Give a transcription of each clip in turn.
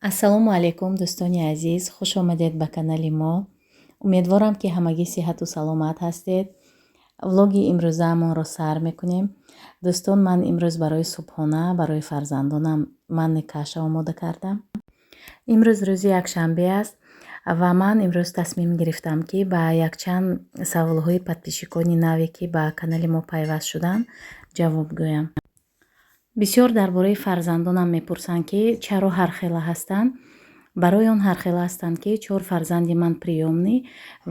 Ассалому алайкум, дӯстони азиз, хуш омадед ба канали мо. Умедворам, ки ҳамагӣ сиҳату саломат ҳастед. Влоги имрӯзаамонро сар мекунем. Дӯстон, ман имрӯз барои субҳона барои фарзандонам манный каша омода кардам. Имрӯз рӯзи якшанбе аст ва ман имрӯз тасмим гирифтам, ки ба якчанд саволҳои подписчикони наве, ки ба канали мо пайваст шуданд, ҷавоб гӯям. Бисёр дар бораи фарзандонам мепурсанд, ки чаро ҳархела ҳастанд. Барои он ҳархела ҳастанд, ки чор фарзанди ман приёмный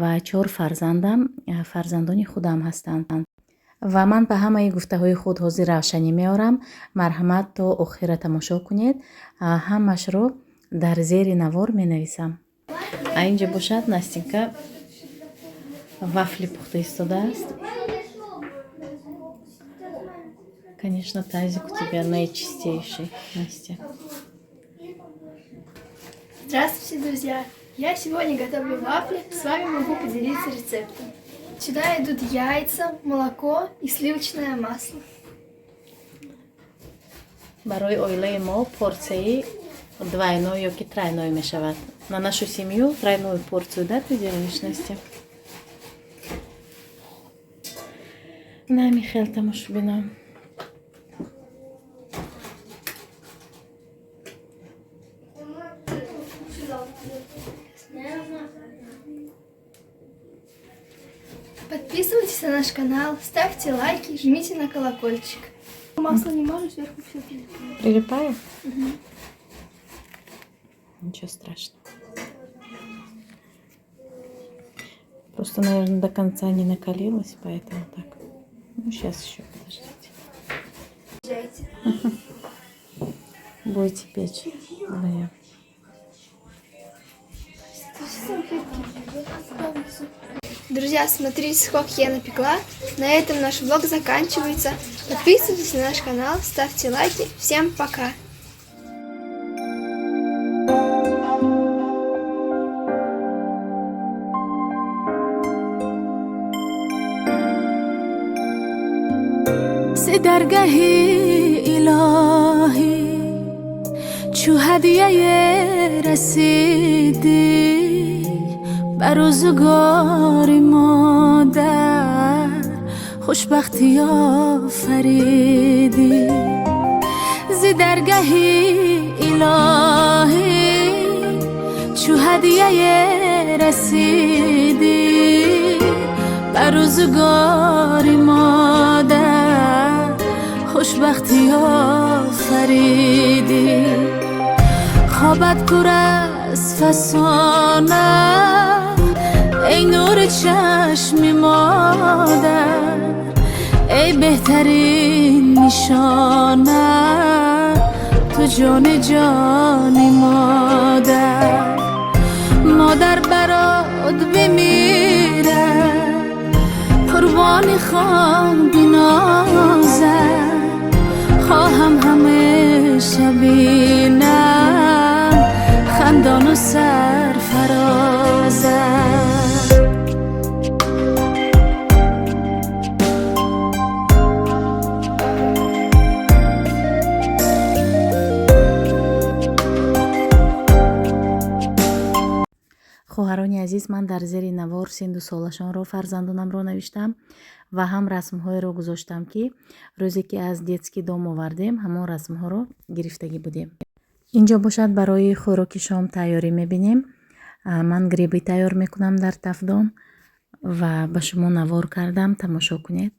ва чор фарзандам фарзандони худам ҳастанд. Ва ман ба ҳамаи гуфтаҳои худ ҳозир равшанӣ меорам. Марҳамат, то охира тамошо кунед. Ҳамашро дар зери навор менависам. А инҷа бошад, Настенька вафли пухта истодааст. Конечно, тазик у тебя наичистейший, Настя. Здравствуйте, друзья! Я сегодня готовлю вафли, с вами могу поделиться рецептом. Сюда идут яйца, молоко и сливочное масло. Барои оилаи мо порсияи двойной ёки тройной мешавад. На нашу семью тройную порцию, да, ты делаешь, Настя? На, Михаил, тамошобинам. Подписывайтесь на наш канал, ставьте лайки, жмите на колокольчик. Масло не мажу, сверху все прилипает. Прилипает? Угу. Ничего страшного. Просто, наверное, до конца не накалилась, поэтому так. Ну, сейчас еще подождите. Будете печь вдвоем. Друзья, смотрите, сколько я напекла. На этом наш влог заканчивается. Подписывайтесь на наш канал, ставьте лайки. Всем пока! Зи даргаҳи илоҳӣ чу ҳадияе расидӣ ба рӯзгори модар хушбахтӣ офаридӣ. Зи даргаҳи илоҳӣ чу ҳадияе расидӣ ба рӯзгори модар хушбахтӣ офаридӣ. Хобат пур аз фасона, эй нури чашми модар, эй беҳтарин нишона, ту ҷони ҷони модар. Модар барот бимирад, қурбони хон бинозад, хоҳам ҳамеша бинам хандону сарфарозат. Хоҳарони азиз, ман дар зери навор синду солашонро фарзандонамро навиштам ва ҳам расмҳоеро гузоштам, ки рӯзе ки аз детский дом овардем, ҳамон расмҳоро гирифтагӣ будем. Инҷо бошад, барои хӯроки шом тайёрӣ мебинем. Ман грибы тайёр мекунам дар тафдон ва ба шумо навор кардам, тамошо кунед.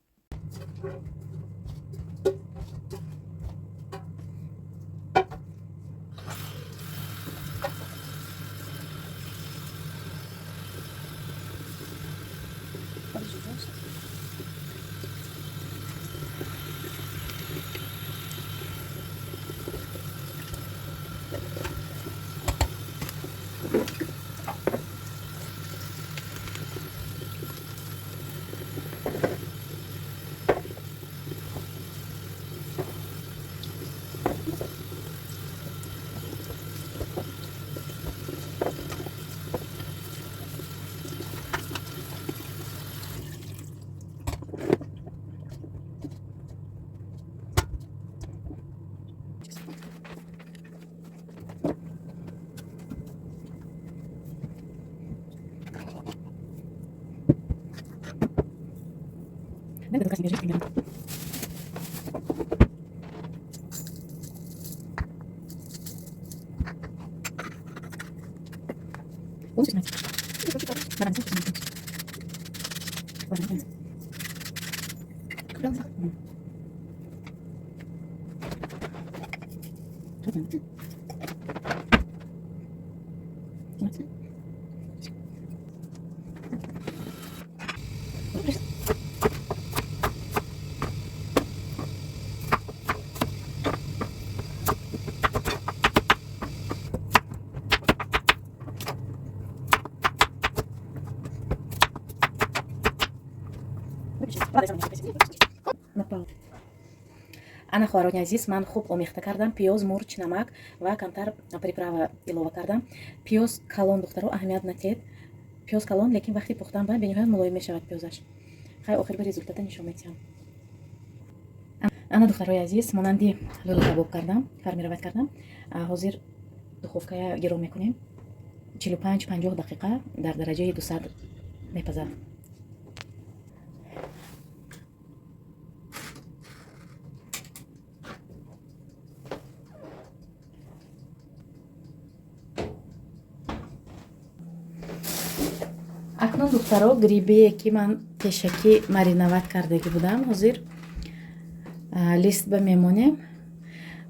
Ана, хоҳарони азиз, ман хуб омехта кардам: пиёз, мурч, намак ва камтар приправа илова кардам. Пиёз калон, духтаро, аҳамият натед, пиёз калон, лекин вақти пухтан ба бениҳоят мулоим мешавад пиёзаш. Хай, охир ба результата нишон медиҳам. Ана, духтарои азиз, монанди лӯла кабоб кардам, формировать кардам. Ҳозир духовкая гиром мекунем, 45-50 дақиқа дар дараҷаи 200 мепазад. Акнун, духтаро, грибие, ки ман пешакӣ мариновать кардагӣ будам, ҳозир лист ба мемонем.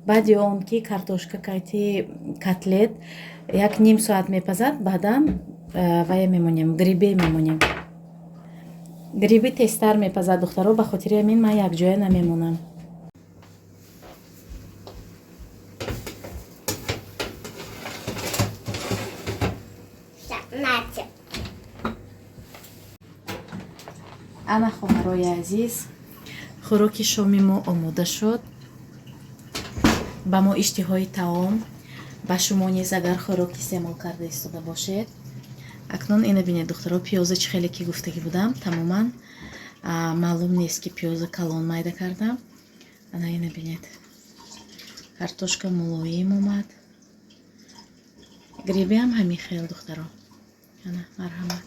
Баъди он ки картошка кайти котлет як ним соат мепазад, баъдан вая мемонем, грибе мемонем. Гриби тезтар мепазад, духтаро, ба хотири ҳамин ман якҷоя намемонам. Нате. Ана, хоҳарои азиз, хӯроки шоми мо омода шуд. Ба мо иштиҳои таом, ба шумо низ, агар хӯрок истеъмол карда истода бошед. Акнун ина бинед, духтаро, пиёза чӣ хеле ки гуфтагӣ будам, тамоман маълум нест, ки пиёза калон майда кардам. Ана, ина бинед, картошка мулоим омад, грибиам ҳамин хел, духтаро. Ана, марҳамат.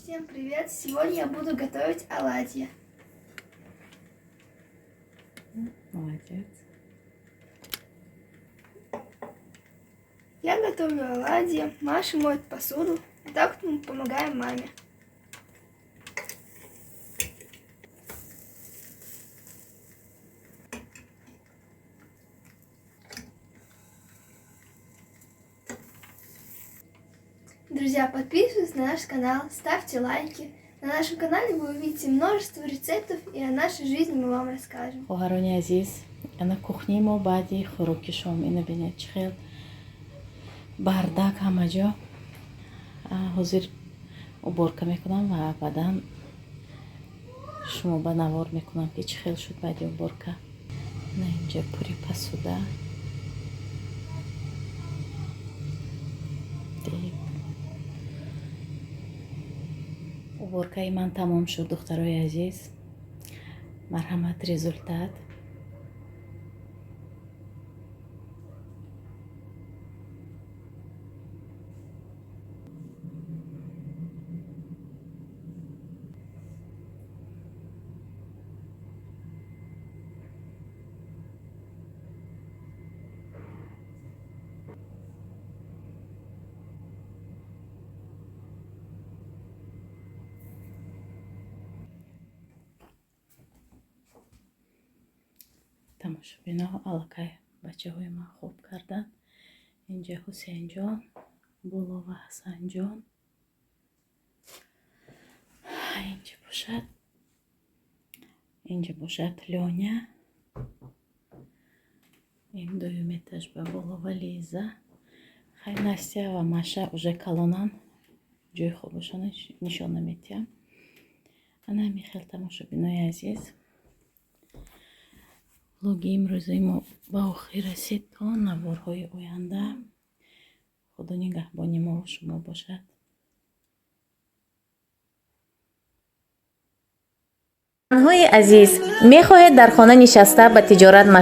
Всем привет! Сегодня я буду готовить оладьи. Молодец. Я готовлю оладьи, Маша моет посуду. Так вот мы помогаем маме. Друзья, подписывайтесь на наш канал, ставьте лайки. На нашем канале вы увидите множество рецептов, и о нашей жизни мы вам расскажем. Хоҳарони азиз, ана кухняи мо баъди хӯроки шом. Ина бинед, чӣ хел бардак ҳама ҷо. Ҳозир уборка мекунам ва баъдан шумо ба навор мекунам, ки чӣ хел шуд баъди уборка. На, инҷа пури посуда. Дег. Уборкаи ман тамом шуд, духтарои азиз. Марҳамат, результат. Тамошобино, аллакай бачаҳои ман хоб карданд. Инҷа Ҳусейнҷон, Болова Ҳасанҷон, инҷа бошад Лёня, ин дуюм этаж ба Болова Лиза. Хай, Настя ва Маша уже калонан, ҷои хобашона нишон наметиҳам. Ана ҳамин хел, тамошобинои азиз, влоги имрӯзаи мо ба охир расид. То наворҳои оянда Худо нигаҳбони мову шумо бошад. Занҳои азиз, мехоҳед дар хона нишаста ба тиҷорат машғул